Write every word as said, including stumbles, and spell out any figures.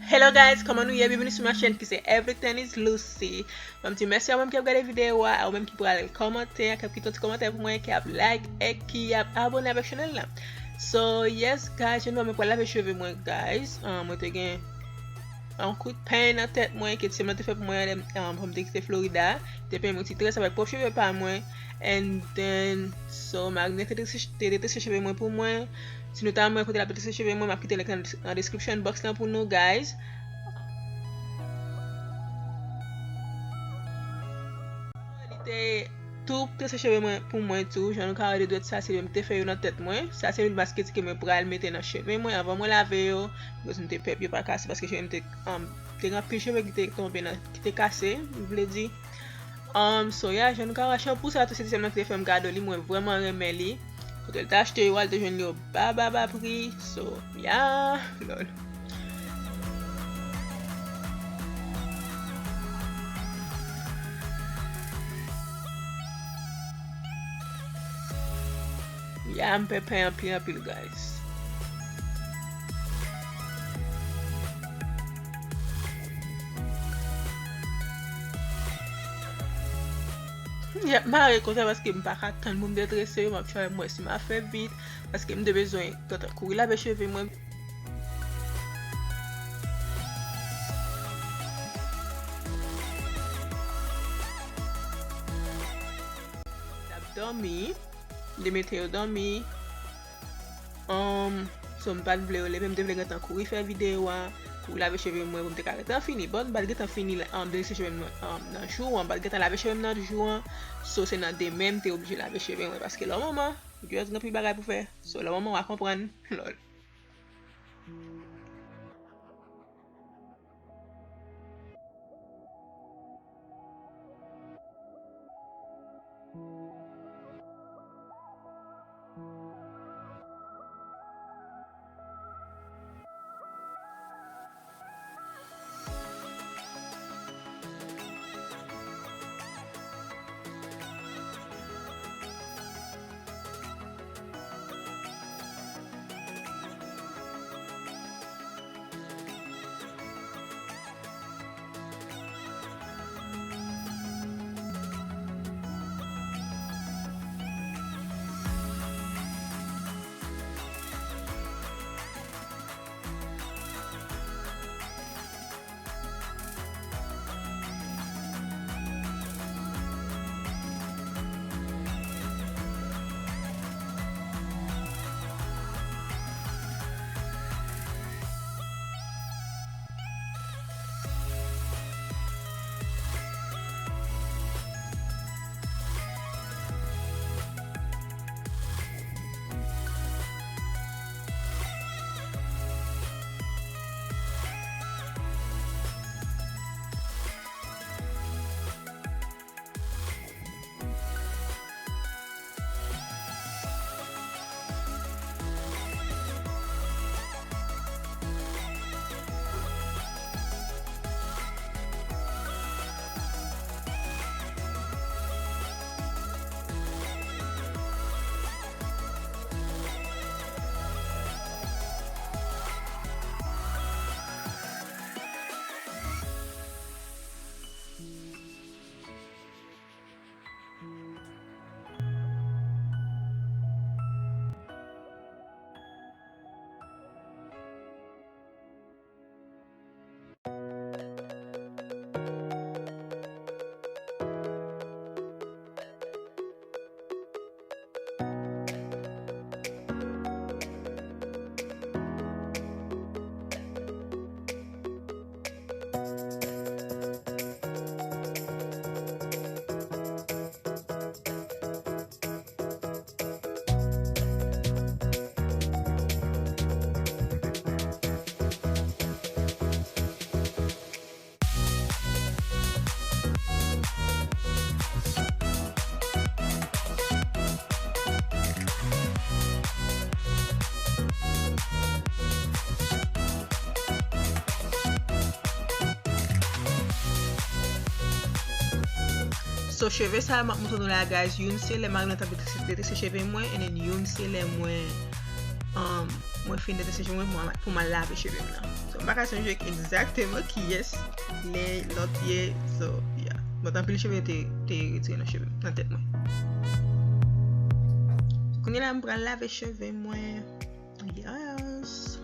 Hello guys, kòman nou ye? Byenveni sou ma chèn ki se Everything is Lucy. Mwen di mèsi a ou menm ki ap gade videyo a, a ou menm ki pral kòmante, ki ap kite yon ti kòmantè pou mwen, ki ap like, e ki ap abone avèk chanèl la. So, yes guys, jodi a mwen pral lave cheve mwen guys. Ah, mwen te gen yon kout peny nan tèt mwen ke ti sè m lan te fè pou mwen lè m, ah, mwen te kite Florida. Te peny mwen ti très avèk pwòp cheve pa mwen. And then, so, Marine te trese, te trese cheve mwen pou mwen. Si nou ta renmen kote l ap trese cheve mwen, m ap kite link nan, nan description box lan pou nou, guys. Li te tou trese cheve mwen pou mwen tou. Jan nou ka wè, de dwèt sa, se li menm ki te fè yo nan tèt mwen. Sa se youn paske ti ke mwen pral mete nan cheve mwen anvan mwen lave yo. Bikòz m te pè pou yo pa kase, paske cheve m te, um, te gen anpil cheve ki te tonbe nan, ki te kase, m vle di. Um, so, yeah, jan nou ka wè, chanpou sa tou, se ti sè m lan ki te fè m kado li, mwen vrèman renmen li. Kote l te achte yo a, l te jwenn yo ba, ba, ba pri. So, yeah, lòl. Yeah, m pè peny anpil, anpil, guys. Y ap mare konsa paske m pa ka tann pou m detrese yo, m ap try m wè si m a fè vit, paske m te bezwen gentan kouri lave cheve mwen. T ap dòmi, m te mete yo dòmi. Um, so m pa t vle yo leve, m te vle gentan kouri fè videyo a, kouri lave cheve mwen pou m te ka gentan fini. But m pa t gentan fini, um, detrese cheve mwen, um, nan jou an, m pa t gentan lave cheve m nan jou an. So se nan demen m te oblije lave cheve mwen, paske lè w manman, ou toujou gen anpil bagay pou fè. So lè w manman, w a konprann. Lòl. So, cheve sa a m ap montre nou la, guys, youn se lè Marine t ap detrese, detrese cheve mwen, and then youn se lè mwen, um, mwen fin drenn cheve mwen pou mwen, pou mwen lave cheve m nan. So, m pa ka sonje egzakteman kiyès lè lòt ye. So, yeah. But anpil cheve te, te retire nan cheve m, nan tèt mwen. Kounye la, m pral lave cheve mwen. Yes.